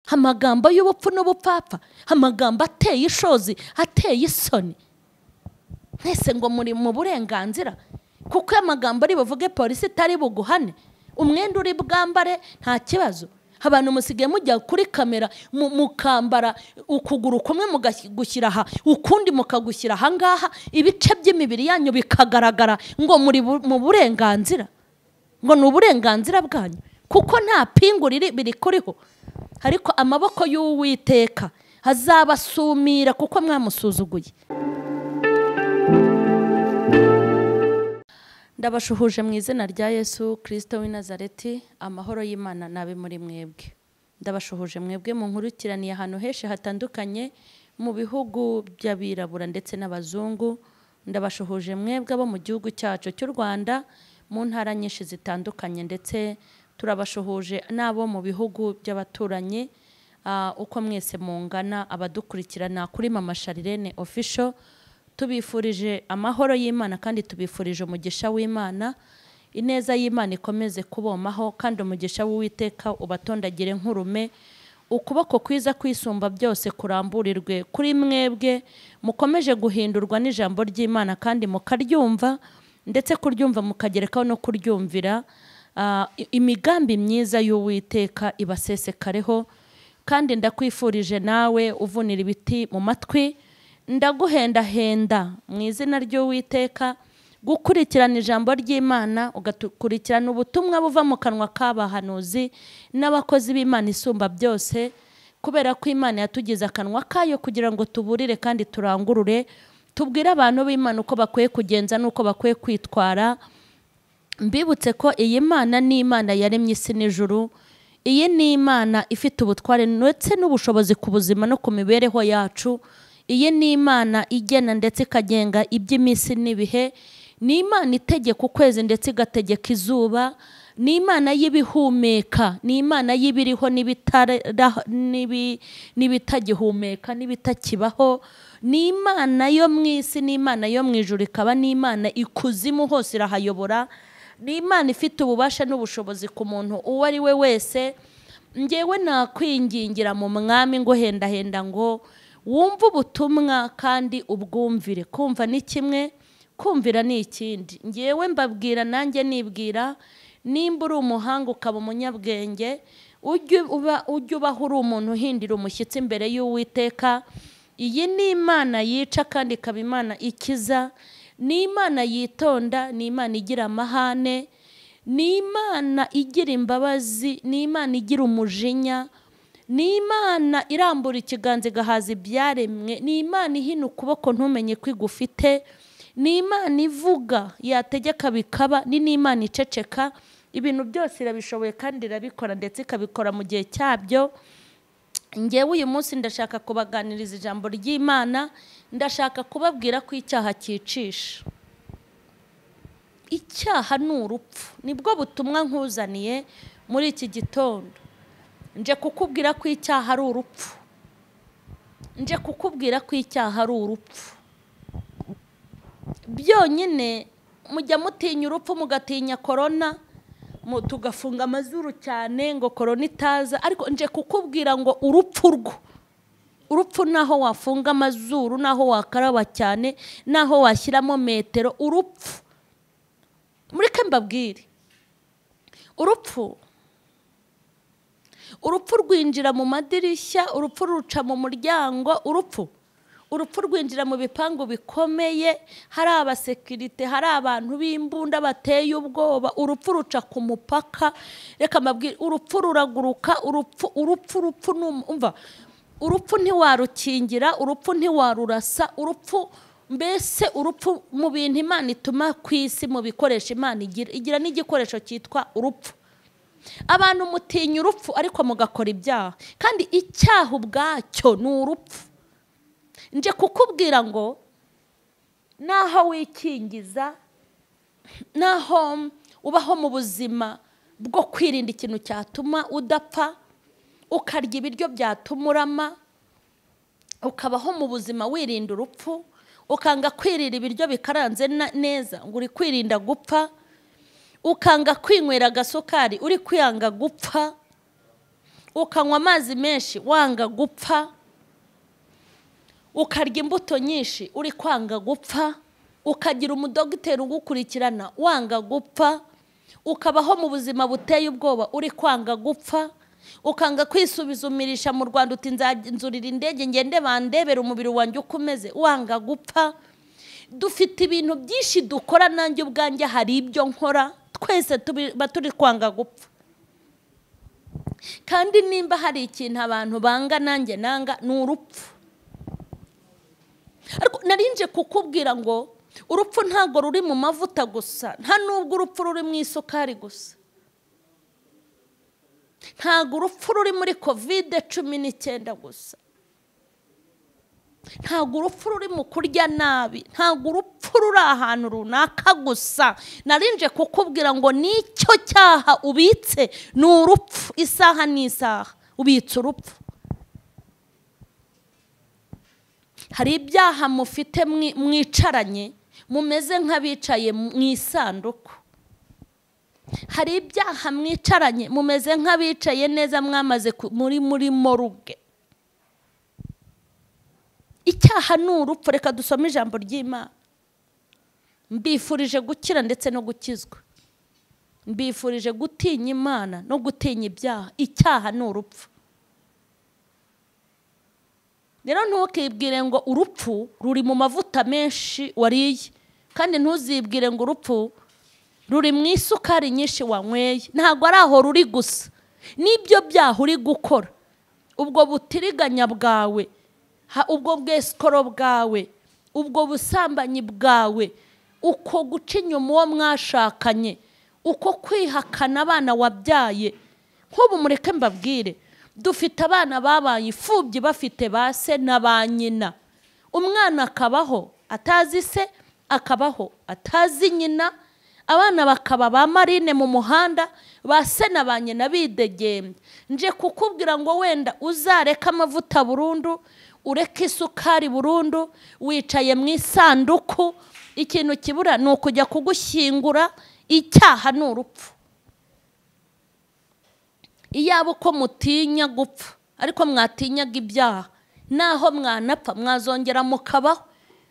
Amagambo y'ubupfu n'ubupfapfa, amagambo ateye ishozi, ateye isoni. Mwese ngo muri mu burenganzira, kuko amagambo ari buvuge polisi itari buguhane, umwenda uri bwambare nta kibazo. Abantu musigaye mujya kuri kamera mukambara ukuguru kumwe mugushyira aha, ukundi mukagushyira aha ngaha, ibice by'imibiri yanyu bikagaragara ngo muri mu burenganzira, ngo ni uburenganzira bwanyu, kuko nta pingu biri kuriho. Ariko amaboko y'Uwiteka azabasumira kuko mwamusuzuguye. Ndabashuhuje mu izina rya Yesu Kristo w'i Nazareti, amahoro y'Imana nabe muri mwebwe. Ndabashuhuje mwebwe mu nkurikiraniye ahantu henshi hatandukanye mu bihugu by'abirabura ndetse n'abazungu. Ndabashuhuje mwebwe abo mu gihugu cyacu cy'u Rwanda mu ntara nyinshi zitandukanye, ndetse turabashuhuje n'abo mu bihugu by'abaturanyi. Uko mwese mungana abadukurikirana kuri Mama Charlene Official, tubifurije amahoro y'Imana kandi tubifurije umugisha w'Imana. Ineza y'Imana ikomeze kubomaho kandi umugisha w'Uwiteka ubatondagire nk'urume. Ukuboko kwiza kwisumba byose kuramburirwe kuri mwebwe, mukomeje guhindurwa n'ijambo ry'Imana kandi mukaryumva, ndetse kuryumva mukagerekaho no kuryumvira. Imigambi myiza y'Uwiteka ibasesekareho. Kandi ndakwifurije nawe uvunira ibiti mu matwi, ndaguhendahenda mu izina ry'Uwiteka gukurikirana ijambo ry'Imana, ugakurikirana ubutumwa buva mu kanwa k'abahanuzi n'abakozi b'Imana isumba byose, kubera ko Imana yatugize akanwa kayo kugira ngo tuburire kandi turangurure, tubwire abantu b'Imana uko bakwiye kugenza n'uko bakwiye kwitwara. Mbibutse ko iyi Mana ni Imana yaremye isi n'ijuru. Iyi ni Imana ifite ubutware ndetse n'ubushobozi ku buzima no ku mibereho yacu. Iyi ni Imana igena ndetse ikagenga iby'iminsi n'ibihe. Ni Imana itegeka ukwezi ndetse igategeka izuba. Ni Imana y'ibihumeka, ni Imana y'ibiriho n'ibitagihumeka n'ibitakibaho. Ni Imana yo mu isi, ni Imana yo mu ijuru, ikaba ni Imana ikuzimu hose irahayobora. Ni Imana ifite ububasha n'ubushobozi ku muntu uwo ari we wese. Ngewe nakwingingira mu mwami ngo hendahenda ngo wumve ubutumwa kandi ubwumvire. Kumva ni kimwe, kumvira ni ikindi. Ngewe mbabwira nanjye nibwira, nimba uri umuhanga ukaba umunyabwenge, ujye ubaho uri umuntu uhindira umushyitsi imbere y'Uwiteka. Iyi ni Imana yica kandi ikaba Imana ikiza. Ni Imana yitonda, ni Imana igira amahane, ni Imana igira imbabazi, ni Imana igira umujinya, ni Imana irambura ikiganza igahaza ibyaremwe, ni Imana ihina ukuboko ntumenye ko igufite, ni Imana ivuga yategeka bikaba, ni n'Imana iceceka. Ibintu byose irabishoboye kandi irabikora ndetse ikabikora mu gihe cyabyo. Ngewe uyu munsi ndashaka kubaganiriza ijambo ry'Imana, ndashaka kubabwira ko icyaha cyicisha. Icyaha ni urupfu. Nibwo butumwa nkuzaniye muri iki gitondo. Nje kukubwira ko icyaha ari urupfu. Nje kukubwira ko icyaha ari urupfu. Byonyine mujya mutinya urupfu, mugatinya korona, tugafunga amazuru cyane ngo korona itaza, ariko nje kukubwira ngo urupfu rwo, urupfu naho wafunga amazuru, naho wakaraba cyane, naho washyiramo metero, urupfu. Mureke mbabwire, urupfu rwinjira mu madirishya, urupfu ruca mu muryango, urupfu rwinjira mu bipangu bikomeye, hari abasekirite, hari abantu b'imbunda bateye ubwoba, urupfu ruca ku mupaka. Reka mbabwire, urupfu ruraguruka, urupfu umva, urupfu ntiwarukingira, urupfu ntiwarurasa, urupfu mbese urupfu mu bintu Imana ituma ku isi, mu bikoresho Imana igira n'igikoresho cyitwa urupfu. Abantu mutinya urupfu ariko mugakora ibyaha, kandi icyaha ubwacyo ni urupfu. Nje kukubwira ngo naho wikingiza, naho ubaho mu buzima bwo kwirinda ikintu cyatuma udapfa, ukarya ibiryo byatuma urama, ukabaho mu buzima wirinda urupfu, ukanga kwirira ibiryo bikaranze neza ngo uri kwirinda gupfa, ukanga kwinywera agasukari uri kwiyanga gupfa, ukanywa amazi menshi wanga gupfa, ukarya imbuto nyinshi uri kwanga gupfa, ukagira umudogiteri ugukurikirana wanga gupfa, ukabaho mu buzima buteye ubwoba uri kwanga gupfa, ukanga kwisubizumirisha mu Rwanda uti nzurira indege ngende bandebera umubiri wanjye uko umeze wanga gupfa. Dufite ibintu byinshi dukora, nanjye ubwanjye hari ibyo nkora, twese tuba turi kwanga gupfa. Kandi nimba hari ikintu abantu banga nanjye nanga ni urupfu. Ariko narinje kukubwira ngo urupfu ntago ruri mu mavuta gusa, nta nubwo urupfu ruri mu isukari gusa, ntago urupfu ruri muri COVID-19 gusa, ntago urupfu ruri mu kurya nabi, ntago urupfu ruri ahantu runaka gusa. Narinje kukubwira ngo nicyo cyaha ubitse ni urupfu, isaha n'isaha ubitse urupfu. Hari ibyaha mufite mwicaranye mumeze nk'abicaye mu isanduku. Hari ibyaha mwicaranye mumeze nk'abicaye neza mwamaze muri moruge. Icyaha ni urupfu. Reka dusome ijambo ry'Imana. Mbifurije gukira ndetse no gukizwa, mbifurije gutinya Imana no gutinya ibyaha. Icyaha ni urupfu. Rero ntukibwire ngo urupfu ruri mu mavuta menshi wariye, kandi ntuzibwire ngo urupfu ruri mu isukari nyinshi wanyweye. Ntabwo ari aho ruri gusa, n'ibyo byaha uri gukora, ubwo butiriganya bwawe, ubwo bwesikoro bwawe, ubwo busambanyi bwawe, uko guca inyuma uwo mwashakanye, uko kwihakana abana wabyaye. Nk'ubu mureke mbabwire, dufite abana babaye imfubyi bafite ba se na ba nyina. Umwana akabaho atazi se, akabaho atazi nyina, abana bakaba ba marine mu muhanda, ba se na ba nyina bidegembye. Nje kukubwira ngo wenda uzareka amavuta burundu, ureke isukari burundu, wicaye mu isanduku, ikintu kibura ni ukujya kugushyingura. Icyaha ni urupfu. Iyaba uko mutinya gupfa ariko mwatinyaga ibyaha, naho mwanapfa mwazongera mukabaho.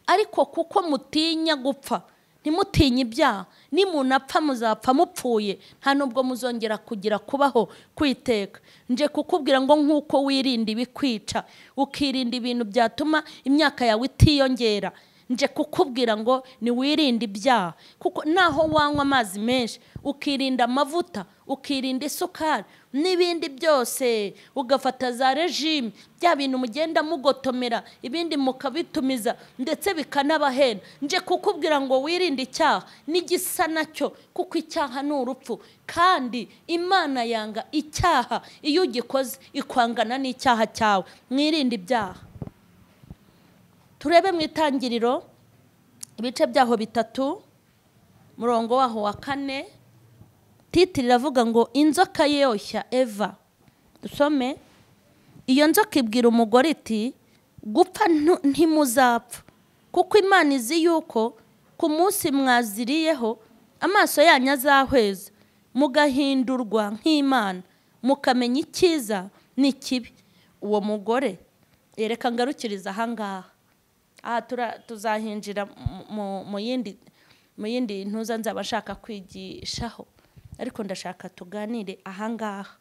Ariko kuko mutinya gupfa ntimutinye ibyaha, nimunapfa muzapfa mupfuye, nta nubwo muzongera kugira kubaho kwiteka. Nje kukubwira ngo nkuko wirinda ibikwica, ukirinda ibintu byatuma imyaka yawe itiyongera, nje kukubwira ngo ni wirinde ibyaha. Kuko naho wanywa amazi menshi, ukirinda amavuta, ukirinda isukari n'ibindi byose, ugafata za regime, bya bintu mugenda mugotomera, ibindi mukabitumiza ndetse bikanabahenda, nje kukubwira ngo wirinde icyaha n'igisa nacyo, kuko icyaha ni urupfu. Kandi Imana yanga icyaha, iyo ugikoze ikwangana n'icyaha cyawe. Mwirinde ibyaha. Turebe mu itangiriro ibice byaho 3 murongo waho wa 4. Titiri iravuga ngo inzoka yoshya Eva. Dusome. Iyo nzoka ibwira umugore iti gupfa ntimuzapfa, kuko Imana izi yuko ku munsi mwaziriyeho amaso yanyu azahweza, mugahindurwa nk'Imana, mukamenya icyiza n'ikibi. Uwo mugore yereka ngarukiriza ahangaha. Aha tuzahinjira mu yindi ntuza nzaba nshaka kwigishaho, ariko ndashaka tuganire ahangaha.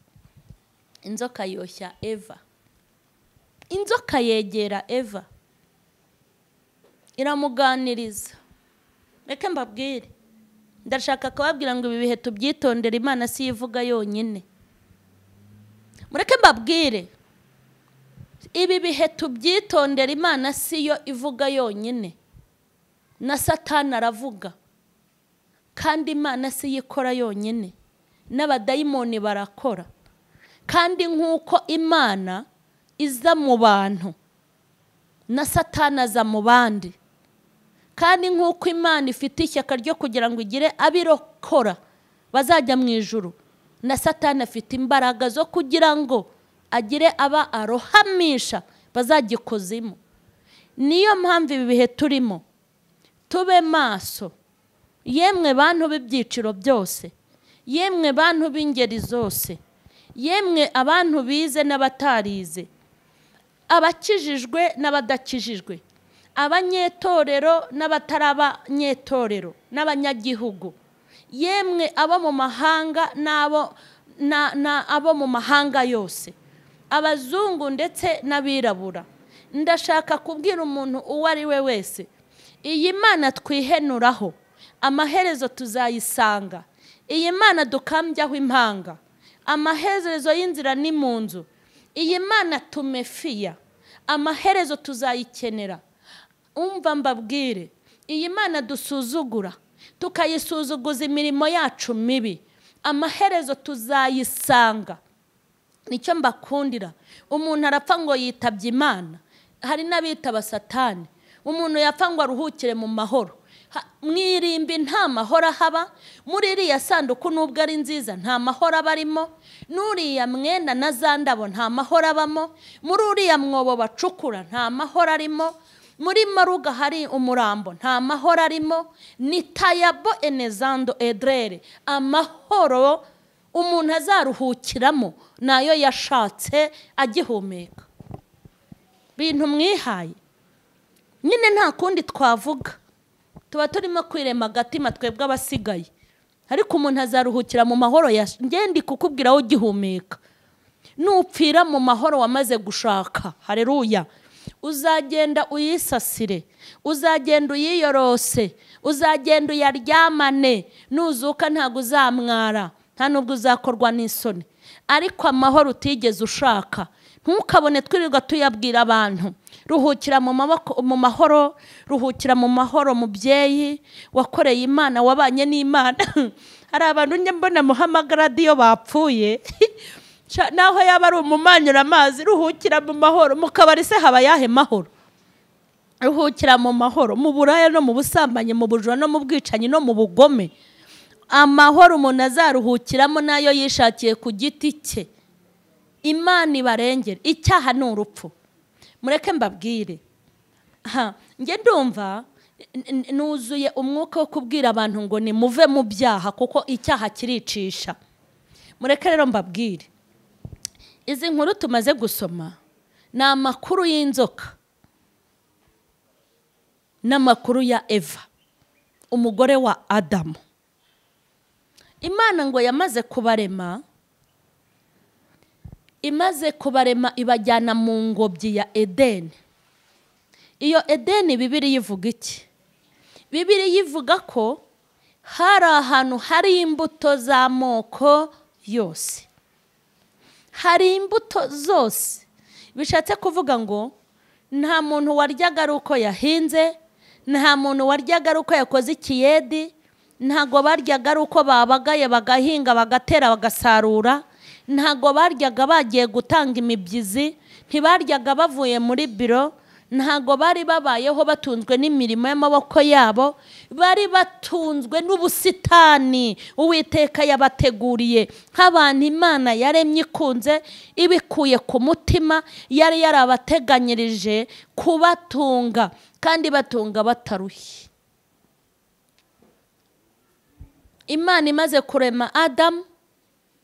Inzoka yoshya Eva. Inzoka yegera Eva iramuganiriza. Reka mbabwire, ndashaka kubabwira ngo ibi bihe tubyitondere, Imana si ivuga yonyine. Mureke mbabwire, ibi bihe tubyitondera, Imana si yo ivuga yonyine, na Satani aravuga. Kandi Imana si yo ikora yonyine, n'abadayimoni barakora. Kandi nk'uko Imana iza mu bantu, na Satani aza mu bandi. Kandi nk'uko Imana ifite ishyaka ryo kugira ngo igire abirokora bazajya mu ijuru, na Satani afite imbaraga zo kugira ngo agire aba arohamisha bazajya ikuzimu. Niyo mpamvu ibi bihe turimo tube maso, yemwe bantu b'ibyiciro byose, yemwe bantu b'ingeri zose, Yemwe abantu bize n'abatarize, abakijijwe n'abadakijijwe, abanyetorero n'abatarabanyetorero n'abanyagihugu, yemwe abo mu mahanga n'abo abo mu mahanga yose, abazungu ndetse n'abirabura. Ndashaka kubwira umuntu uwo ari we wese, iyi Mana twihenuraho amaherezo tuzayisanga. Iyi Mana dukambyaho impanga, amaherezo y'inzira ni mu nzu. Iyi Mana tumefiya, amaherezo tuzayikenera. Umva mbabwire, iyi Mana dusuzugura tukayisuzuguza imirimo yacu mibi, amaherezo tuzayisanga. Nicyo mbakundira, umuntu arapfa ngo yitabye Imana, hari n'abitaba Satani. Umuntu yapfa ngo aruhukire mu mahoro. Mwirimbi nta mahoro haba muri iriya sanduku, nubwo ari nziza nta mahoro abarimo, n'uriya mwenda na za ndabo nta mahoro abamo, muri uriya mwobo bacukura nta mahoro arimo, muri maruga hari umurambo nta mahoro arimo. Ni tayabo enezando edrere, amahoro umuntu azaruhukiramo nayo yashatse agihumeka. Bintu mwihaye nyine nta kundi twavuga, tuba turimo kwirema agatima twebwe abasigaye, ariko umuntu azaruhukira mu mahoro. Ngende kukubwira aho ugihumeka, nupfira mu mahoro wamaze gushaka. Haleluya. Uzagenda uyisasire, uzagenda uyiyorose, uzagenda uyaryamane, nuzuka ntago uzamwara, nta nubwo uzakorwa n'isoni. Ariko amahoro utigeze ushaka, ntukabone twirirwa tuyabwira abantu. Ruhukira mu maboko, mu mahoro, ruhukira mu mahoro mubyeyi wakoreye Imana, wabanye n'Imana. Hari abantu njye mbona muhamagara iyo bapfuye, naho yaba ari umumanyura amazi, ruhukira mu mahoro. Mu kabari se haba yahe mahoro? Ruhukira mu mahoro, mu buraya no mu busambanyi, mu bujura no mu bwicanyi no mu bugome. Amahoro umuntu azaruhukiramo nayo yishakiye ku giti cye. Imana ibarengere. Icyaha ni urupfu. Mureke mbabwire, njye ndumva nuzuye umwuka wo kubwira abantu ngo ni muve mu byaha, kuko icyaha kiricisha. Mureke rero mbabwire, izi nkuru tumaze gusoma ni amakuru y'inzoka n'amakuru ya Eva, umugore wa Adamu. Imana ngo yamaze kubarema, imaze kubarema ibajyana mu ngobyi ya Edeni. Iyo Edeni Bibiliya ivuga iki? Bibiliya ivuga ko hari ahantu hari imbuto z'amoko yose, hari imbuto zose. Bishatse kuvuga ngo nta muntu waryaga ari uko yahinze, nta muntu waryaga ari uko yakoze ikiyedi, ntago baryaga ari uko babagaye bagahinga bagatera bagasarura, ntago baryaga bagiye gutanga imibyizi, ntibaryaga bavuye muri biro, ntago bari babayeho batunzwe n'imirimo y'amaboko yabo, bari batunzwe n'ubusitani Uwiteka yabateguriye. Nk'abantu Imana yaremye ikunze ibikuye ku mutima, yari yarabateganyirije kubatunga, kandi batunga batarushye. Imana imaze kurema Adamu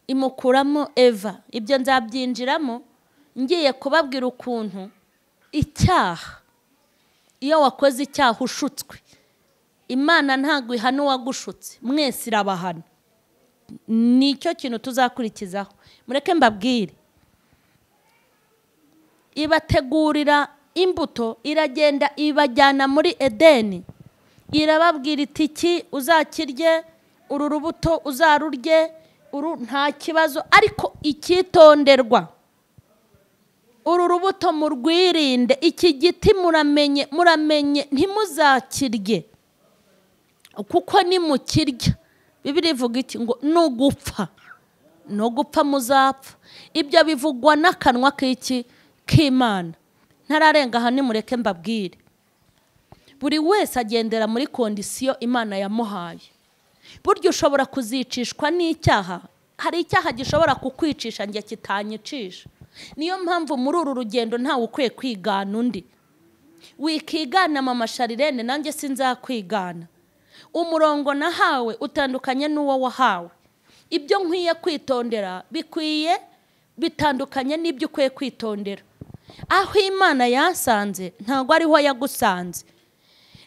imukuramo Eva. Ibyo nzabyinjiramo ngiye kubabwira ukuntu icyaha, iyo wakoze icyaha ushutswe, Imana ntago ihana uwagushutse, mwese irabahana. Nicyo kintu tuzakurikizaho. Mureke mbabwire, ibategurira imbuto, iragenda ibajyana muri Edeni, irababwira iti iki uzakirye, uru rubuto uzarurye, uru nta kibazo, ariko icyitonderwa, uru rubuto murwirinde, iki giti muramenye, muramenye ntimuzakirye, kuko nimukirya, Bibiliya ivuga iki? Ngo nugupfa, no gupfa muzapfa. Ibyo bivugwa n'akanwa k'iki? K'Imana. Ntararenga aha, nimureke mbabwire, buri wese agendera muri kondisiyo Imana yamuhaye. Burya ushobora kuzicishwa n'icyaha, hari icyaha gishobora kukwicisha njye kitanyicisha. Niyo mpamvu muri uru rugendo ntawe ukwiye kwigana undi. Wikigana mama Sharirene, nanjye sinzakwigana. Umurongo nahawe utandukanye n'uwo wahawe. Ibyo nkwiye kwitondera bikwiye Bitandukanye n'ibyo ukwiye kwitondera. Aho Imana yasanze ntabwo ariho yagusanze.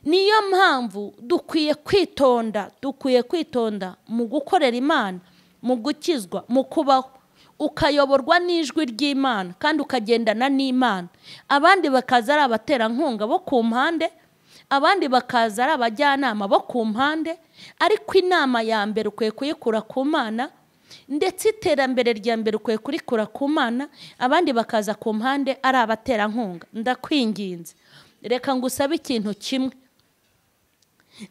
Niyo mpamvu dukwiye kwitonda, dukwiye kwitonda mu gukorera Imana, mu gukizwa, mu kubaho, ukayoborwa n'ijwi ry'Imana kandi ukagendana n'Imana. Abandi bakaza ari abaterankunga bo ku mpande, abandi bakaza ari abajyanama bo ku mpande, ariko inama ya mbere ukwiye kuyikura ku Mana, ndetse iterambere rya mbere ukwiye kurikura ku Mana, abandi bakaza ku mpande ari abaterankunga. Ndakwinginze, reka ngusabe ikintu kimwe.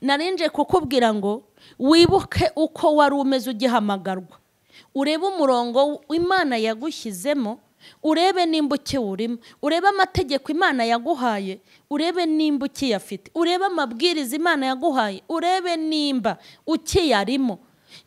Narinje kukubwira ngo wibuke uko wari umeze ugihamagarwa, urebe umurongo Imana yagushyizemo, urebe nimba ukiwurimo, urebe amategeko Imana yaguhaye, urebe nimba ukiyafite, urebe amabwiriza Imana yaguhaye, urebe nimba ukiyarimo.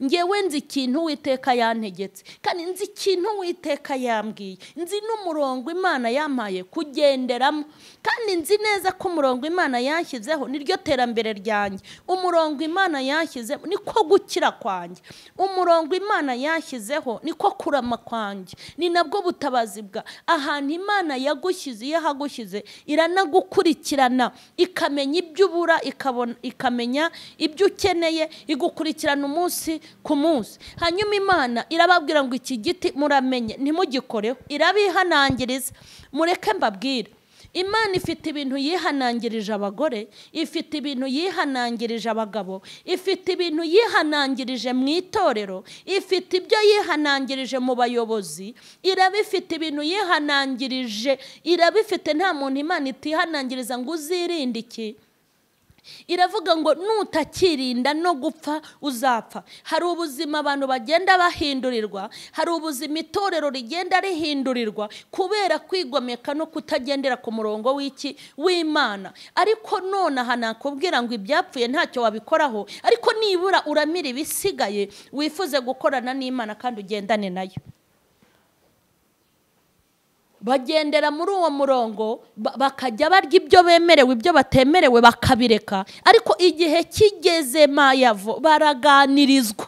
Ngewe nzi ikintu Uwiteka yantegetse, kandi nzi ikintu Uwiteka yambwiye, nzi n'umurongo Imana yampaye kugenderamo, kandi nzi neza ko umurongo Imana yanshyizeho niryo terambere ryanjye, umurongo Imana yanshyizeho niko gukira kwanjye, umurongo Imana yanshyizeho niko kurama kwanjye, ni nabwo butabazi bwa ahantu Imana yagushyize. Iyo ahagushyize iranagukurikirana, ikamenya ibyo ubura, ikamenya ibyo ukeneye, igukurikirana umunsi ku munsi. Hanyuma Imana irababwira ngo iki giti muramenye ntimugikoreho, irabihanangiriza. Mureke mbabwire, Imana ifite ibintu yihanangirije abagore, ifite ibintu yihanangirije abagabo, ifite ibintu yihanangirije mu itorero, ifite ibyo yihanangirije mu bayobozi, irabifite ibintu yihanangirije, irabifite. Nta muntu Imana itihanangiriza ngo uzirinde iki. Iravuga ngo nutakirinda no gupfa uzapfa. Hari ubuzima abantu bagenda bahindurirwa, hari ubuzima itorero rigenda rihindurirwa kubera kwigomeka no kutagendera ku murongo w'iki w'Imana. Ariko none aha nakubwira ngo ibyapfuye ntacyo wabikoraho, ariko nibura uramira ibisigaye, wifuze gukorana n'Imana kandi ugendane nayo. Bagendera muri uwo murongo, bakajya barya ibyo bemerewe, ibyo batemerewe bakabireka. Ariko igihe kigeze mayavo baraganirizwa,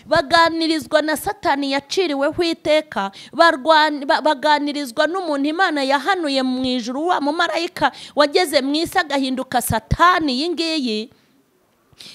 baganirizwa na Satani yaciriweho iteka, baganirizwa n'umuntu Imana yahanuye mu ijuru, wa mumarayika wageze mu isi agahinduka Satani iyi ngiyi,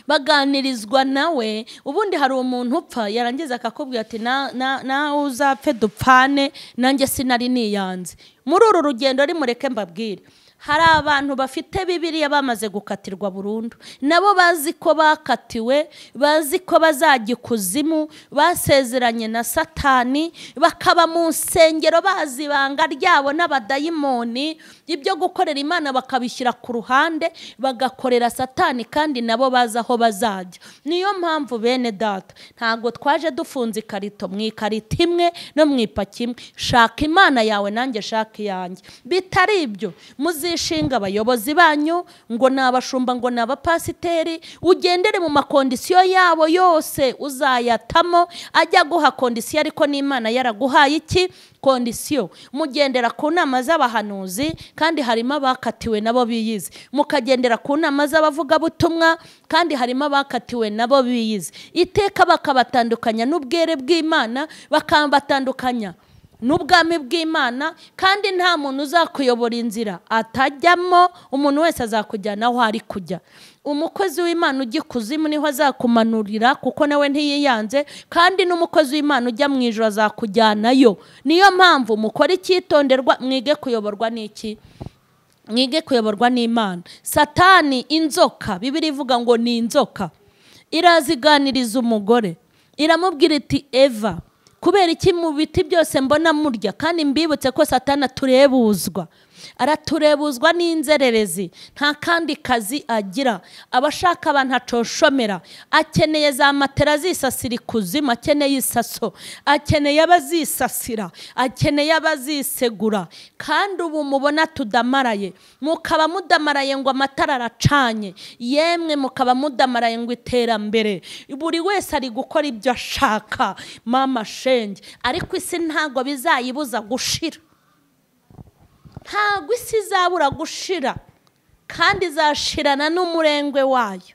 baganirizwa nawe. Ubundi hari umuntu upfa yarangiza akakubwira ati na uzapfe dupfane, nanjye sinari niyanze. Muri uru rugendo rimureke mbabwire, hari abantu bafite Bibiliya bamaze gukatirwa burundu, nabo bazi ko bakatiwe, bazi ko bazajya ikuzimu, basezeranye na Satani, bakaba mu nsengero bazi ibanga ryabo n'abadayimoni, ibyo gukorera Imana bakabishyira ku ruhande, bagakorera Satani, kandi nabo bazi aho bazajya. Niyo mpamvu bene data, ntago twaje dufunze ikarito mu ikarito imwe no mu ipaki imwe. Shaka Imana yawe nanjye shaka iyanjye. Bitari ibyo muzishinga abayobozi banyu ngo ni abashumba, ngo ni abapasiteri, ugendere mu makondisiyo yabo yose uzayatamo, ajya guha kondisiyo ariko n'Imana yaraguhaye iki kondisiyo. Mugendera ku nama z'abahanuzi, kandi harimo abakatiwe nabo biyizi. Mukagendera ku nama z'abavugabutumwa, kandi harimo abakatiwe nabo biyizi. Iteka bakabatandukanya n'ubwere bw'Imana, bakabatandukanya n'ubwami bw'Imana, kandi nta muntu uzakuyobora inzira atajyamo, umuntu wese azakujyana aho ari kujya. Umukozi w'Imana ujya ikuzimu niho azakumanurira, kuko nawe ntiyiyanze, kandi n'umukozi w'Imana ujya mu ijuru azakujyanayo. Niyo mpamvu mukora icyitonderwa, mwige kuyoborwa n'iki? Mwige kuyoborwa n'Imana. Satani inzoka, Bibiliya ivuga ngo ni inzoka, iraziganiriza umugore, iramubwira iti Eva, kubera iki mu biti byose mbona murya? Kandi mbibutse ko Satani aturebuzwa, araturebuzwa n'inzererezi, nta kandi kazi agira, abashaka abantu acoshomera, akeneye za matera zisasira ikuzimu, akeneye isaso, akeneye abazisasira, akeneye abazisegura. Kandi ubu mubona tudamaraye, mukaba mudamaraye ngo amatara aracanye, yemwe mukaba mudamaraye ngo iterambere, buri wese ari gukora ibyo ashaka, mama shenge. Ariko isi ntago bizayibuza gushira, ntabwo isi izabura gushira, kandi izashirana n'umurengwe wayo.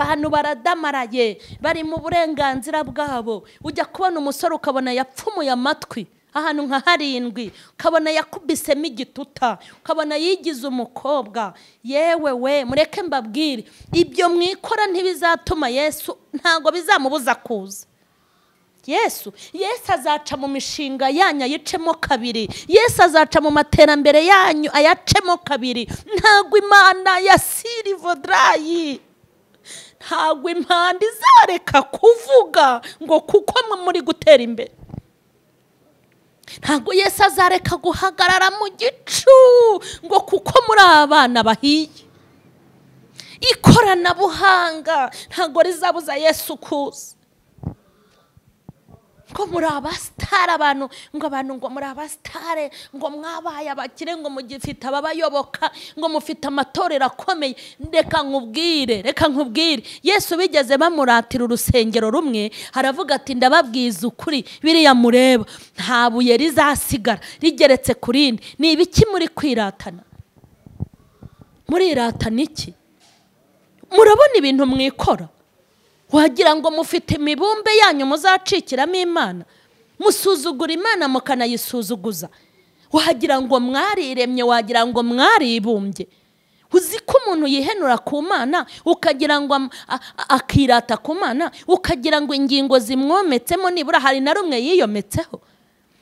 Abantu baradamaraye, bari mu burenganzira bwabo. Ujya kubona umusore ukabona yapfumuye amatwi ahantu nka harindwi, ukabona yakubisemo igituta, ukabona yigize umukobwa. Yewe we, mureke mbabwire, ibyo mwikora ntibizatuma Yesu, ntago bizamubuza kuza. Yesu azaca mu mishinga yanyu ayicemo kabiri. Yesu azaca mu materambere yanyu ayacemo kabiri. Ntago Imana ya Sirivodrayi, ntago impanda izareka kuvuga ngo kuko muri gutera imbere. Ntago Yesu azareka guhagarara mu gicu ngo kuko muri abana bahiye. Ikoranabuhanga ntago rizabuza Yesu kuza. Ngo muri abasitari, abantu ngo abantu ngo muri abasitare, ngo mwabaye abakire, ngo mugifite ababayoboka, ngo mufite amatorero akomeye. Reka nkubwire, reka nkubwire, Yesu bigeze bamuratira urusengero rumwe, aravuga ati ndababwiza ukuri, biriya mureba nta buye rizasigara rigeretse ku rindi. Ni ibiki muri kwiratana? Muriratana iki? Murabona ibintu mwikora, wagira ngo mufite imibumbe yanyu muzacikiramo Imana. Musuzugura Imana mukanayisuzuguza. Wagira ngo mwariremye, wagira ngo mwaribumbye. Uzi ko umuntu yihenura ku Mana, ukagira ngo akirata ku Mana, ukagira ngo ingingo zimwometsemo nibura hari na rumwe yiyometseho.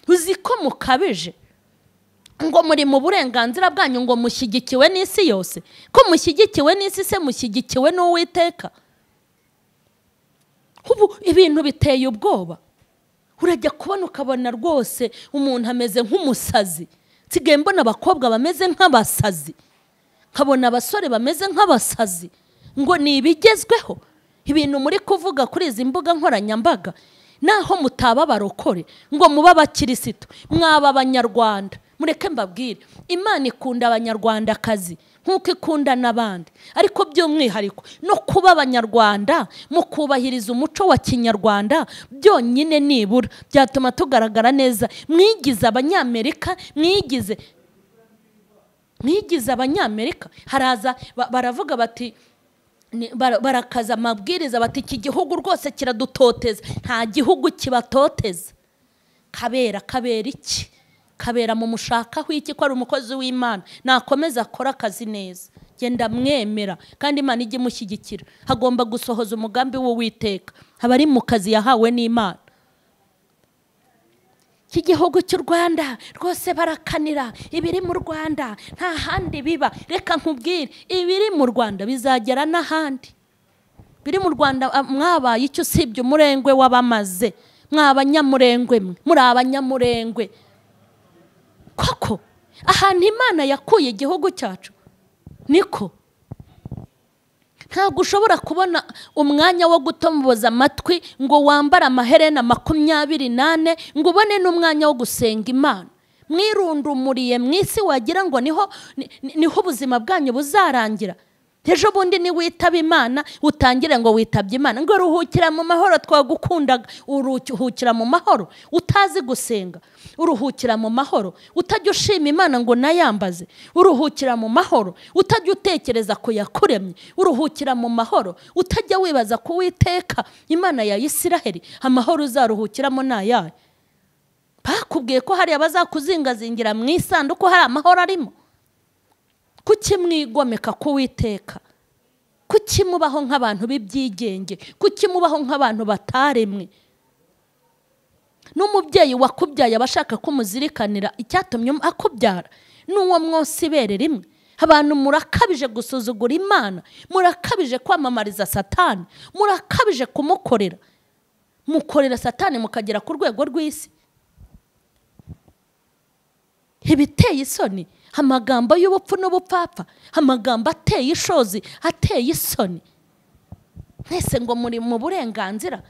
Uzi ko mukabije ngo muri mu burenganzira bwanyu, ngo mushyigikiwe n'isi yose. Ko mushyigikiwe n'isi se mushyigikiwe n'Uwiteka? Ubu ibintu biteye ubwoba. Urajya kubona ukabona rwose umuntu ameze nk'umusazi. Nsigaye mbona abakobwa bameze nk'abasazi, nkabona abasore bameze nk'abasazi, ngo ni ibigezweho. Ibintu muri kuvuga kuri izi mbuga nkoranyambaga, naho mutaba abarokore ngo muba abakirisitu, mwaba abanyarwanda. Mureke mbabwire, Imana ikunda abanyarwandakazi nk'uko ikunda n'abandi, ariko by'umwihariko no kuba abanyarwanda mukubahiriza umuco wa kinyarwanda byonyine nibura byatuma tugaragara neza. Mwigize abanyamerika, mwigize abanyamerika. Haraza baravuga bati, barakaza amabwiriza bati iki gihugu rwose kiradutoteza. Nta gihugu kibatoteza. Kabera kabera iki? Kabera mu mushakaho iki ko ari umukozi w'Imana? Nakomeza akora akazi neza, genda mwemera, kandi Imana ijye imushyigikira. Hagomba gusohoza umugambi w'Uwiteka, aba ari mu kazi yahawe n'Imana. Iki gihugu cy'u Rwanda rwose barakanira ibiri mu Rwanda, nta handi biba. Reka nkubwire, ibiri mu Rwanda bizagera n'ahandi. Biri mu Rwanda mwabaye icyo usibye umurengwe w'abamaze. Mwabanyamurengwe mwe, muri abanyamurengwe. Koko ahantu Imana yakuye igihugu cyacu niko ntabwo ushobora kubona umwanya wo gutomboza amatwi ngo wambare amaherena 24 ngo ubone n'umwanya wo gusenga Imana. Mwirundumuriye mu isi, wagira ngo niho ubuzima bwanyu buzarangira. Ejo bundi ni witaba Imana, utangire ngo witabye Imana, ngo ruhukira mu mahoro twagukundaga. Uruhukira mu mahoro utazi gusenga, uruhukira mu mahoro utajya ushima Imana ngo nayambaze, uruhukira mu mahoro utajya utekereza ko yakuremye, uruhukira mu mahoro utajya wibaza ku Uwiteka Imana ya Isiraheli. Amahoro uzaruhukiramo nayahe? Bakubwiye ko hari abazakuzingazingira mu isanduku, hari amahoro arimo. Kuki mwigomeka ku Uwiteka? Kuki mubaho nk'abantu b'ibyigenge? Kuki mubaho nk'abantu bataremwe? N'umubyeyi wakubyaye abashaka kumuzirikanira icyatumye akubyara, n'uwo mwose ibere rimwe. Abantu murakabije gusuzugura Imana, murakabije kwamamariza Satani, murakabije kumukorera. Mukorera Satani mukagera ku rwego rw'isi. Ibiteye isoni, amagambo y'ubupfu n'ubupfapfa, amagambo ateye ishozi, ateye isoni. Mwese ngo muri mu burenganzira,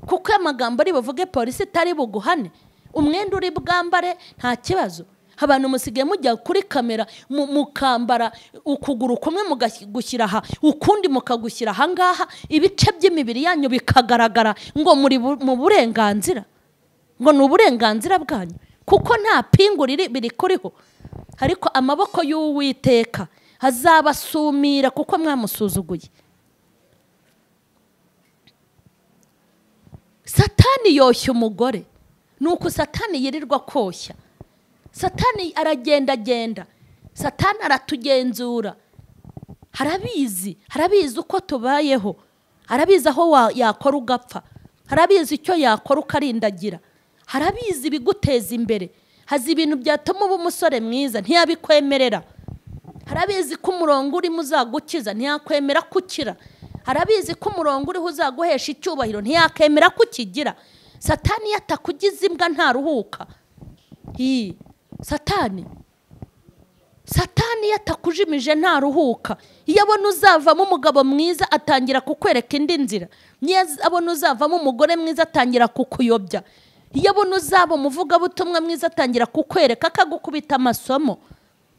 kuko amagambo ari buvuge polisi itari buguhane, umwenda uri bwambare nta kibazo. Abantu musigaye mujya kuri kamera mukambara ukuguru kumwe mugushyira aha, ukundi mukagushyira aha ngaha, ibice by'imibiri yanyu bikagaragara, ngo muri mu burenganzira, ngo ni uburenganzira bwanyu, kuko nta pingu biri kuriho. Ariko amaboko y'Uwiteka azabasumira kuko mwamusuzuguye. Satani yoshya umugore. Nuko Satani yirirwa koshya. Satani aragendagenda. Satani aratugenzura. Harabizi, harabizi uko tubayeho. Harabizi aho yakora ugapfa. Harabizi icyo yakora ukarindagira. Harabizi ibiguteza imbere. Hazi ibintu byatuma uba umusore mwiza ntiyabikwemerera. Harabizi ko umurongo urimo uzagukiza ntiyakwemera kukira. Harabizi ko umurongo uriho uzaguhesha icyubahiro ntiyakemera kukigira. Satani yatakugize imbwa ntaruhuka. Satani yatakujimije ntaruhuka. Iyo abona uzavamo umugabo mwiza atangira kukwereka indi nzira. Niyo abona uzavamo umugore mwiza atangira kukuyobya. Iyo abona uzaba umuvugabutumwa mwiza atangira kukwereka akagukubita amasomo.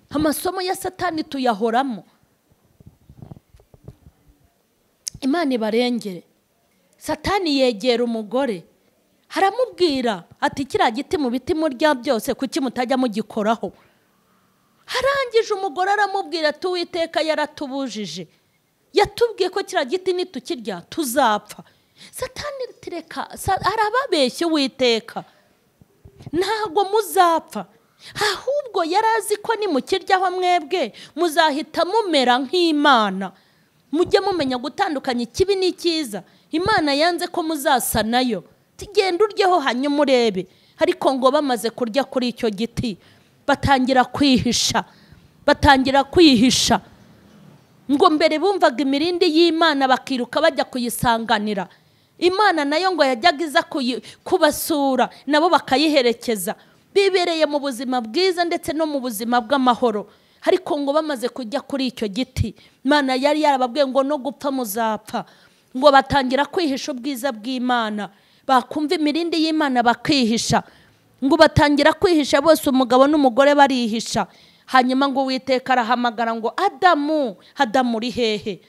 Amasomo ya Satani tuyahoramo. Imana ibarengere. Satani yegera umugore haramubwira ati kiriya giti mu biti murya byose kuki mutajya mugikoraho. Harangije umugore aramubwira ati Uwiteka yaratubujije, yatubwiye ko kiriya giti nitukirya tuzapfa. Satani tireka arababeshya Uwiteka, ntabwo muzapfa, ahubwo yarazi ko nimukiryaho mwebwe muzahita mumera nk'Imana. Mujye mumenya gutandukanya ikibi n'icyiza. Imana yanze ko muzasa nayo. Genda uryeho hanyuma urebe. Ariko ngo bamaze kurya kuri icyo giti batangira kwihisha, batangira kwihisha. Ngo mbere bumvaga imirindi y'Imana bakiruka bajya kuyisanganira. Imana nayo ngo yajyaga iza kubasura nabo bakayiherekeza. Bibereye mu buzima bwiza ndetse no mu buzima bw'amahoro. Ariko ngo bamaze kujya kuri icyo giti, Imana yari yarababwiye ngo no gupfa muzapfa. Ngo batangira kwihisha ubwiza bw'Imana, bakumva imirindi y'Imana bakihisha. Ngo batangira kwihisha bose, umugabo n'umugore barihisha. Hanyuma ngo Uwiteka arahamagara ngo Adamu, Adamu uri hehe?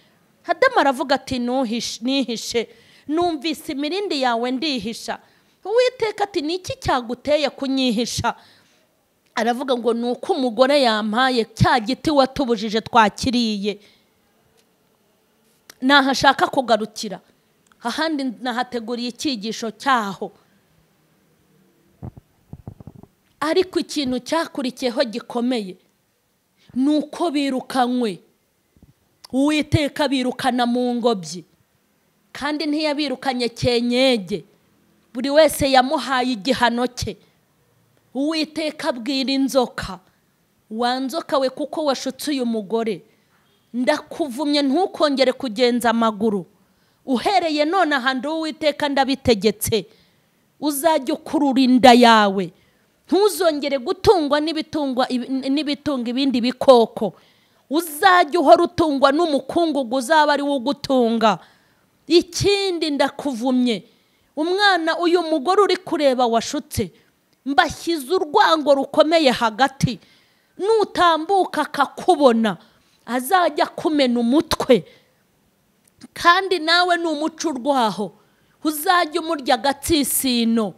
Adamu aravuga ati nihishe, numvise imirindi yawe ndihisha. Uwiteka ati ni iki cyaguteye kunyihisha? Aravuga ngo nuko umugore yampaye cya giti watubujije twakiriye. Nahashaka kugarukira ahandi nahateguriye icyigisho cyaho. Ariko ikintu cyakurikiyeho gikomeye nuko birukanywe. Uwiteka birukana mu ngobyi, kandi ntiyabirukanye cyenyege, buri wese yamuhaye igihano cye. Uwiteka abwira inzoka, wa nzoka we, kuko washutse uyu mugore, ndakuvumye ntukongere kugenza amaguru. Uhereye none ahandi Uwiteka ndabitegetse, uzajya ukurura inda yawe, ntuzongere gutungwa n'ibitunga ibindi bikoko. Uzajya uhora utungwa n'umukungugu uzaba ari wo ugutunga. Ikindi ndakuvumye, umwana uyu mugore uri kureba washutse, mbashyize urwango rukomeye hagati, nutambuka akakubona azajya kumena umutwe, kandi nawe ni umuco urwaho, uzajya umurya agatsisino.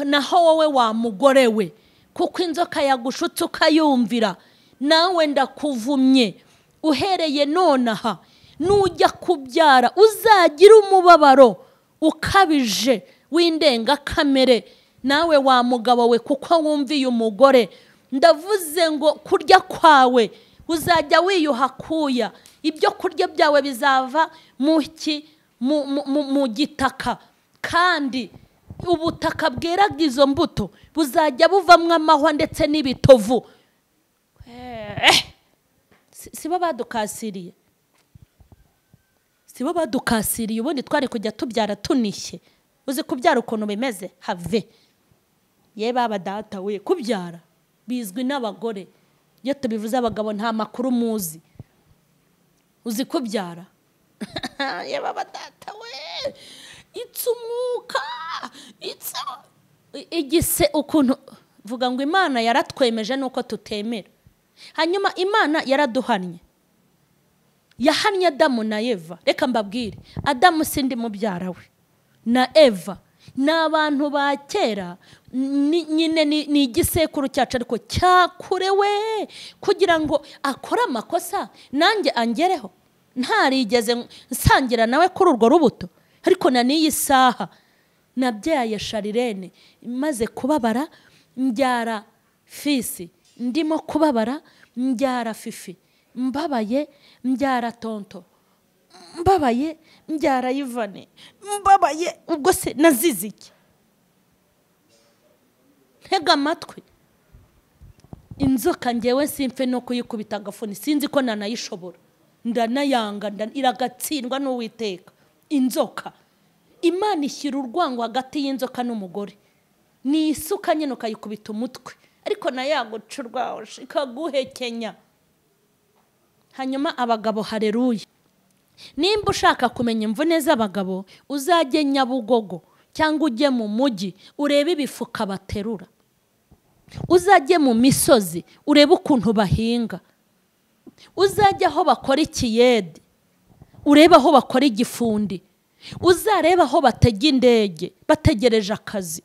Naho wowe wa mugore we, kuko inzoka yagushutse ukayumvira, nawe ndakuvumye, uhereye nonaha nujya kubyara uzagira umubabaro ukabije w'indengakamere. Nawe wa mugabo we, kuko wumviye umugore, ndavuze ngo kurya kwawe uzajya wiyuha kuya, ibyo kurya byawe bizava mu gitaka, kandi ubutaka bweraga izo mbuto buzajya buvamwo amahwa ndetse n'ibitovu. Sibo badukasiriye, sibo badukasiriye. Ubundi twari kujya tubyara tunishye. Uzi kubyara ukuntu bimeze? Have ye baba data we, kubyara bizwi n'abagore. Iyo tubivuze abagabo nta makuru muzi. Uzi kubyara? Ye baba data we, itse umwuka, itse igise ukuntu. Vuga ngo Imana yaratwemeje nuko tutemera. Hanyuma Imana yaraduhannye, yahannye Adamu na Eva. Reka mbabwire, Adamu sindi mubyara we na Eva ni abantu ba kera, nyine ni igisekuru cyacu, ariko cyakurewe kugira ngo akore amakosa nanjye angereho. Ntarigeze nsangira nawe kuri urwo rubuto, ariko na n'iyi saha Nabyaye Sharirene maze kubabara, mbyara Fisi ndimo kubabara, mbyara Fifi mbabaye, mbyara Tonto mbabaye, mbyara Ivane mbabaye. Ubwo se nazize iki? Ntega amatwi. Inzoka ngewe simfe no kuyikubita agafuni, sinzi ko nanayishobora, ndanayanga, iragatsindwa n'Uwiteka. Inzoka, Imana ishyira urwango hagati y'inzoka n'umugore. Ni isuka nyine ukayikubita umutwe, ariko nayo yaguca urwaho ikaguhekenya. Hanyuma abagabo, haleluya. Nimba ushaka kumenya imvune z'abagabo, uzajye Nyabugogo cyangwa ujye mu mujyi urebe ibifuka baterura. Uzajye mu misozi urebe ukuntu bahinga. Uzajye aho bakora ikiyede urebe aho bakora igifundi. Uzarebe aho batega indege bategereje akazi.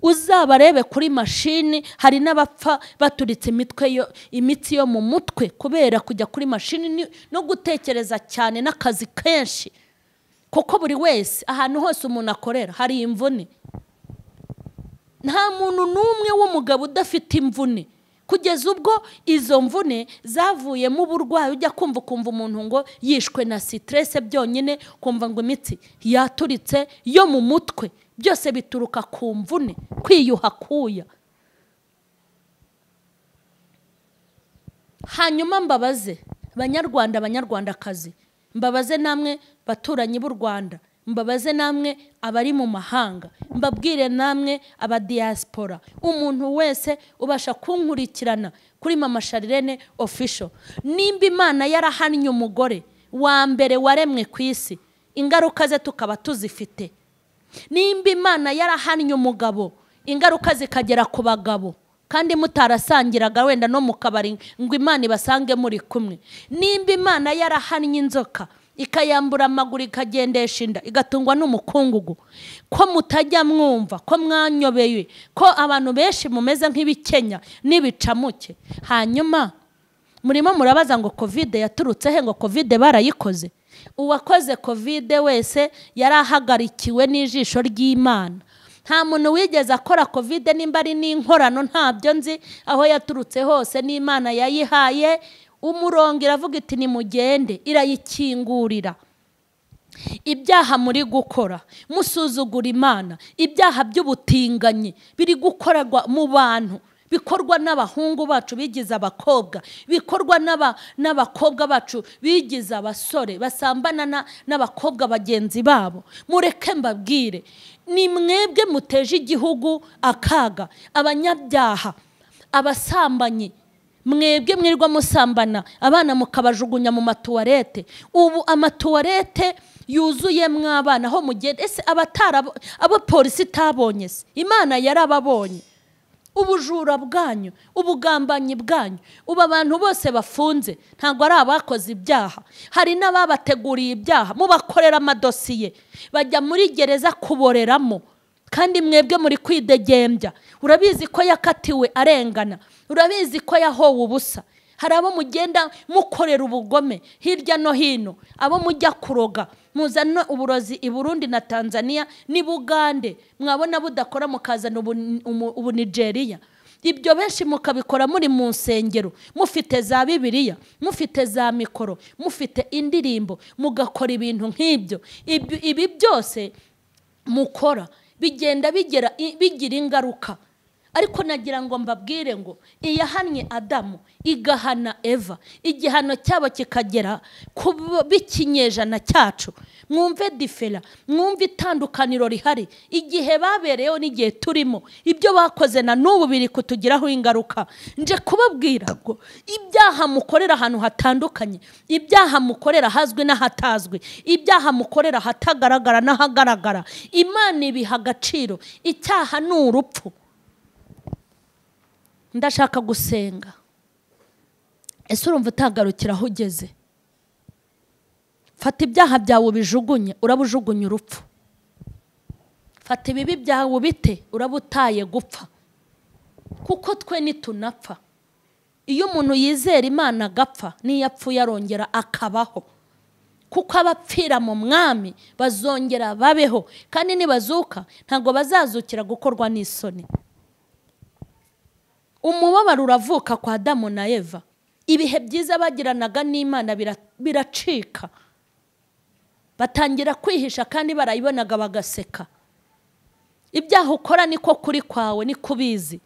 Uzabarebe kuri mashini, hari n'abapfa baturitse imitwe yo imitsi yo mu mutwe kubera kujya kuri mashini no gutekereza cyane n'akazi kenshi. Kuko buri wese ahantu hose umuntu akorera hari imvune. Nta muntu n'umwe w'umugabo udafite imvune. Kugeza ubwo izo mvune zavuyemo uburwayi, ujya kumva ukumva umuntu ngo yishwe na stress byonyine, kumva ngo imitsi yaturitse yo mu mutwe. Byose bituruka ku mvune, kwiyuha kuya. Hanyuma mbabaze Banyarwanda, Banyarwandakazi, mbabaze namwe baturanyi b'u Rwanda, mbabaze namwe abari mu mahanga, mbabwire namwe aba diaspora, umuntu wese ubasha kunkurikirana kuri Mama Sharirene Official. Nimba Imana yarahannye umugore wa mbere waremwe ku isi, ingaruka ze tukaba tuzifite. Nimba Imana yarahannye umugabo, ingaruka zikagera ku bagabo, kandi mutarasangiraga wenda no mu kabari ngo Imana ibasange muri kumwe. Nimba Imana yarahannye inzoka ikayambura amaguru ikagendesha inda igatungwa n'umukungugu, ko mutajya mwumva ko mwanyobeye, ko abantu benshi mumeze nk'ibikenya n'ibicamuke. Hanyuma murimo murabaza ngo Covid yaturutse he, ngo Covid barayikoze. Uwakoze Covid wese yarahagarikiwe n'ijisho ry'Imana. Nta muntu wigeze akora Covid, nimba ari n'inkorano ntabyo nzi, aho yaturutse hose n'Imana yayihaye umurongo, iravuga iti nimugende, irayikingurira. Ibyaha muri gukora musuzugura Imana, ibyaha by'ubutinganyi biri gukorwa mu bantu, bikorwa n'abahungu bacu bigize abakobwa, bikorwa n'abakobwa bacu bigize abasore basambana n'abakobwa bagenzi babo. Mureke mbabwire, ni mwebwe muteje igihugu akaga. Abanyabyaha, abasambanyi, mwebwe mwirwa musambana abana mukabajugunya mu matuwarete. Ubu amatuwarete yuzuye mw'abana aho mugenda. Ese abo polisi itabonye se? Imana yarababonye. Ubujura bwanyu, ubugambanyi bwanyu, ubu abantu bose bafunze ntabwo ari abakoze ibyaha, hari n'ababateguriye ibyaha, mubakorera amadosiye bajya muri gereza kuboreramo, kandi mwebwe muri kwidegembya. Urabizi ko yakatiwe arengana, urabizi ko yahowe ubusa. Hari abo mugenda mukorera ubugome hirya no hino, abo mujya kuroga muzana uburozi i Burundi na Tanzania ni Bugande, mwabona budakora mukazana ubu Nigeria. Ibyo benshi mukabikora muri mu nsengero, mufite za Bibiliya, mufite za mikoro, mufite indirimbo, mugakora ibintu nk'ibyo. Ibi byose mukora bigenda bigira ingaruka. Ariko nagira ngo mbabwire ngo iyahannye Adamu igahana Eva, igihano cyabo kikagera ku bikinyejana cyacu. Mwumve difera, mwumve itandukaniro rihari igihe babereyeho n'igihe turimo. Ibyo bakoze na n'ubu biri kutugiraho ingaruka. Nje kubabwira ngo ibyaha mukorera ahantu hatandukanye, ibyaha mukorera hazwi n'ahatazwi, ibyaha mukorera hatagaragara n'ahagaragara, Imana ibiha agaciro. Icyaha ni urupfu. Ndashaka gusenga. Ese urumva utagarukira aho ugeze? Fata ibyaha byawe ubijugunye, urabujugunya urupfu. Fata ibibi byawe ubite, urabutaye gupfa. Kuko twe nitunapfa, iyo umuntu yizera Imana agapfa, niyo apfuye arongera akabaho. Kuko abapfira mu mwami bazongera babeho, kandi nibazuka ntabwo bazazukira gukorwa n'isoni. Umubabaro uravuka kwa Adamu na Eva. Ibihe byiza bagiranaga n'Imana biracika, batangira kwihisha kandi barayibonaga bagaseka. Ibyaha ukora niko kuri kwawe niko ubizi,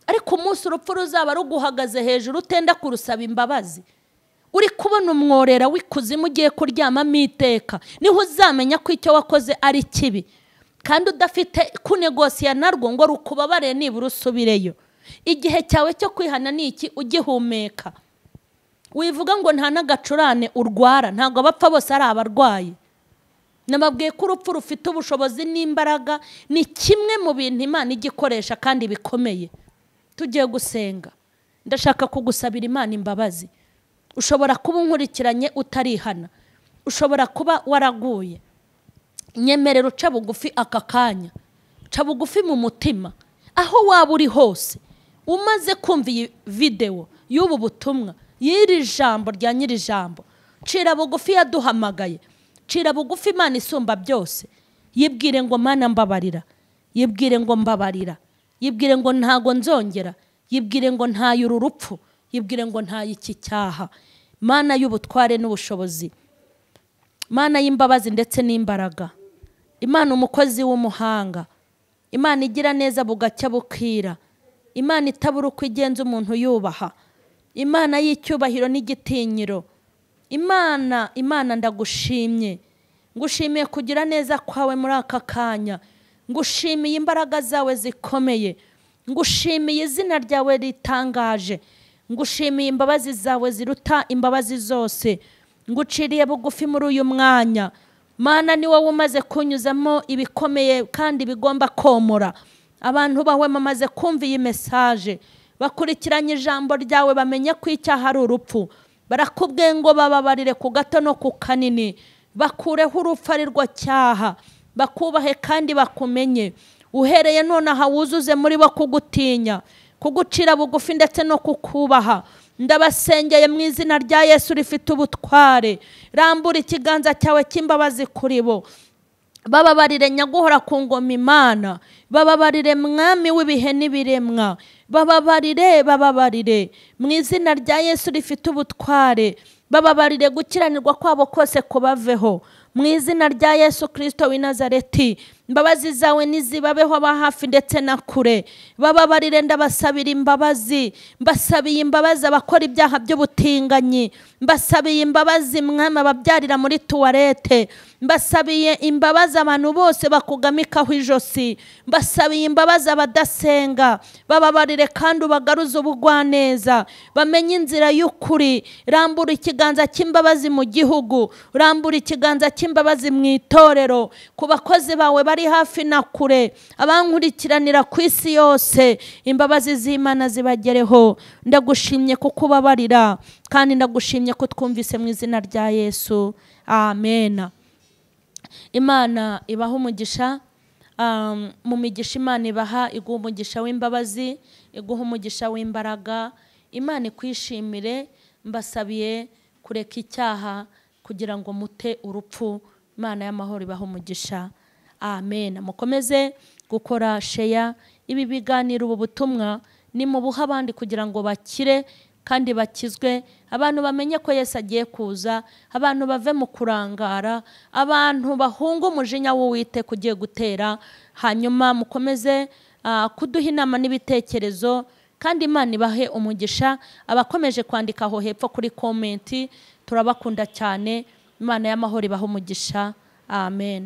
ariko umunsi urupfu ruzaba ruguhagaze hejuru utenda kurusaba imbabazi, uri kubona umworera w'ikuzimu ugiye kuryamamo iteka, niho uzamenya ko icyo wakoze ari kibi, kandi udafite kunegosiya narwo ngo rukubabare nibura usubireyo. Igihe cyawe cyo kwihana ni iki ugihumeka. Wivuga ngo nta n'agacurane urwara, ntabwo abapfa bose ari abarwayi. Nababwiye ko urupfu rufite ubushobozi n'imbaraga, ni kimwe mu bintu Imana igikoresha kandi bikomeye. Tugiye gusenga, ndashaka kugusabira Imana imbabazi. Ushobora kuba unkurikiranye utarihana, ushobora kuba waraguye. Nyemerera uca bugufi aka kanya, uca bugufi mu mutima, aho waba uri hose. Umaze kumva iyi video y'ubu butumwa, y'iri jambo rya nyiri jambo, cira bugufi yaduhamagaye, cira bugufi Imana isumba byose. Yibwire ngo Mana mbabarira, yibwire ngo mbabarira, yibwire ngo ntago nzongera, yibwire ngo ntaye uru rupfu, yibwire ngo ntaye iki cyaha. Mana y'ubutware n'ubushobozi, Mana y'imbabazi ndetse n'imbaraga, Imana umukozi w'umuhanga, Imana igira neza bugacya bukira, Imana itabura uko igenza umuntu yubaha, Imana y'icyubahiro n'igitinyiro, Imana, Imana ndagushimye, ngushimiye kugira neza kwawe muri aka kanya, ngushimiye imbaraga zawe zikomeye, ngushimiye izina ryawe ritangaje, ngushimiye imbabazi zawe ziruta imbabazi zose, nguciriye bugufi muri uyu mwanya. Mana ni wowe umaze kunyuzamo ibikomeye kandi bigomba komora. Abantu bawe bamaze kumva iyi message, bakurikiranye ijambo ryawe, bamenye ko icyaha ari urupfu. Barakubwiye ngo bababarire ku gato no ku kanini, bakureho urupfu ari rwo cyaha, bakubahe kandi bakumenye. Uhereye nonaha wuzuze muri bo kugutinya, kugucira bugufi ndetse no kukubaha. Ndabasengeye mu izina rya Yesu rifite ubutware, rambura ikiganza cyawe cy'imbabazi kuri bo, bababarire nyaguhora ku ngoma Imana, bababarire mwami w'ibihe n'ibiremwa, bababarire, bababarire mu izina rya Yesu rifite ubutware, bababarire gukiranirwa kwabo kose kubaveho mu izina rya Yesu Kristo w'i Nazareti. Imbabazi zawe nizibabeho aba hafi ndetse na kure. Bababarire, ndabasabira imbabazi, mbasabiye imbabazi abakora ibyaha by'ubutinganyi, mbasabiye imbabazi mwami ababyarira muri tuwarete, mbasabiye imbabazi abantu bose bakugamikaho ijosi, mbasabiye imbabazi abadasenga. Bababarire kandi ubagaruze ubugwaneza, bamenye inzira y'ukuri. Rambura ikiganza cy'imbabazi mu gihugu, rambura ikiganza cy'imbabazi mu itorero, ku bakozi bawe bari hafi na kure, abankurikiranira ku isi yose, imbabazi z'Imana zibagereho. Ndagushimye kuko ubabarira, kandi ndagushimye ko twumvise mu izina rya Yesu, amen. Imana ibaha umugisha. Mu migisha Imana ibaha, iguha umugisha w'imbabazi, iguha umugisha w'imbaraga. Imana ikwishimire. Mbasabiye kureka icyaha kugira ngo mute urupfu. Imana y'amahoro ibaha umugisha, amen. Mukomeze gukora share ibi biganiro, ubu butumwa ni mu buha abandi kugira ngo bakire kandi bakizwe, abantu bamenye ko Yesu agiye kuza, abantu bave mu kurangara, abantu bahunga umujinya w'Uwiteka ugiye gutera. Hanyuma mukomeze kuduha inama n'ibitekerezo, kandi Imana ibahe umugisha. Abakomeje kwandika aho hepfo kuri comment, turabakunda cyane. Imana y'amahoro ibahe umugisha, amen.